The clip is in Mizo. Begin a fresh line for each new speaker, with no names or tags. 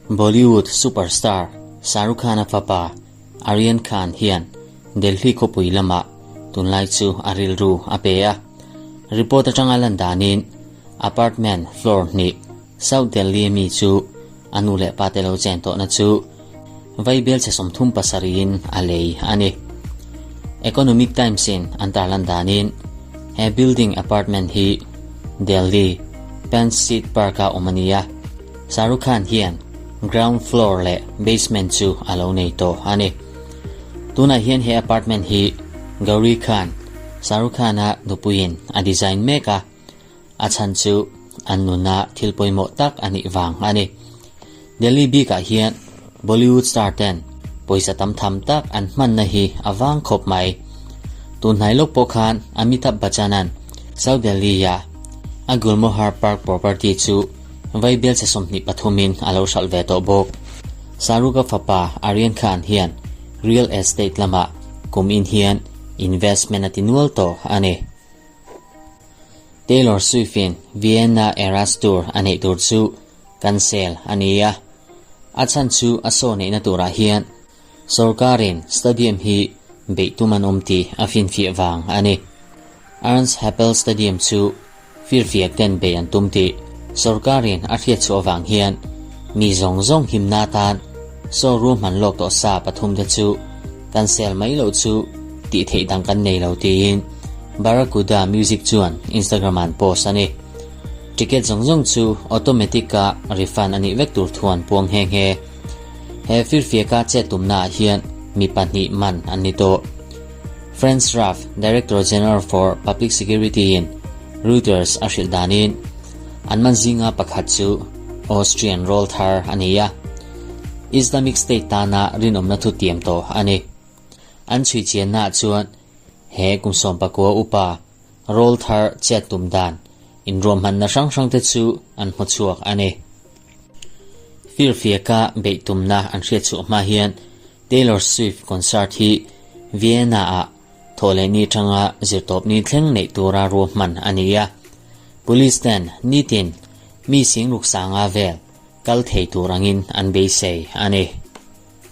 Bollywood superstar Shah Rukh Khan-a fapa Aryan Khan hian Delhi khawpui lamah tunlai chu a rilru a pe a. Report atanga lan danin apartment floor hnih South Delhi ami chu a nu leh pate lo chen tawhna chu vaibelchhe 37 in a lei a ni. Economic Times in an tarlan danin he building apartment hi Delhi Penn Street Park ah awm a ni a, Shah Rukh Khan hian ground floor leh basement chu a lo nei tawh a ni. Tunah hian he apartment hi Gauri Khan, Shah Rukh Khan-a nupuiin a design mek a, A chhan chu an nuna thil pawimawh tak a nih vang a ni. Delhi bikah hian Bollywood star ten pawisa tam tham tak an hmanna hi a vang khawp mai. Tun hnai lawk pawh khan Amitabh Bachchan-a'n South Delhi-a a Gulmohar Park property chu vaibelchhe 23 in a lo hralh ve tawh bawk. Shahrukh-a fapa Aryan Khan hian real estate lamah kum in hian investment a ti nual tawh a ni. Taylor Swift-in Vienna Eras Tour a neih tur chu cancel a ni a, a chhan chu a show neihna turah hian sorkarin stadium hi beih tum an awm tih a finfiah vang a ni. Ernst Happel Stadium chu firfiak ten beih an tum tih sorkarin a hriatchhuah avang hian mi zawng zawng himna atan show ruahman lawk tawh sa pathumte chu cancel mai loh chu tih theih dang kan nei lo tiin Barracuda Music chuan Instagram an post a ni. Ticket zawng zawng chu automatic a refund a nih vek tur thu an puang nghe nghe. He firfiaka chet tumnaah hian mi pahnih man an ni tawh. Franz Raff, Director General for Public Security in Reuters a hrilh danin an man zinga pakhat chu Austrian rawlthar a ni a, Islamic State tana rinawmna thu tiam tawh a ni. An chhui chiannaah chuan he kum 19 upa rawlthar chet tum dan inruahmanna hrang hrangte chu an hmuchhuak a ni. Firfiaka beih tumna an hriatchhuah hma hian Taylor Swift concert hi Vienna-ah thawhlehni atanga zirtawpni thleng neih tura ruahman a ni a. Police ten nitin mi sing ruksanga vel kal thei tur angin an beisei a ni.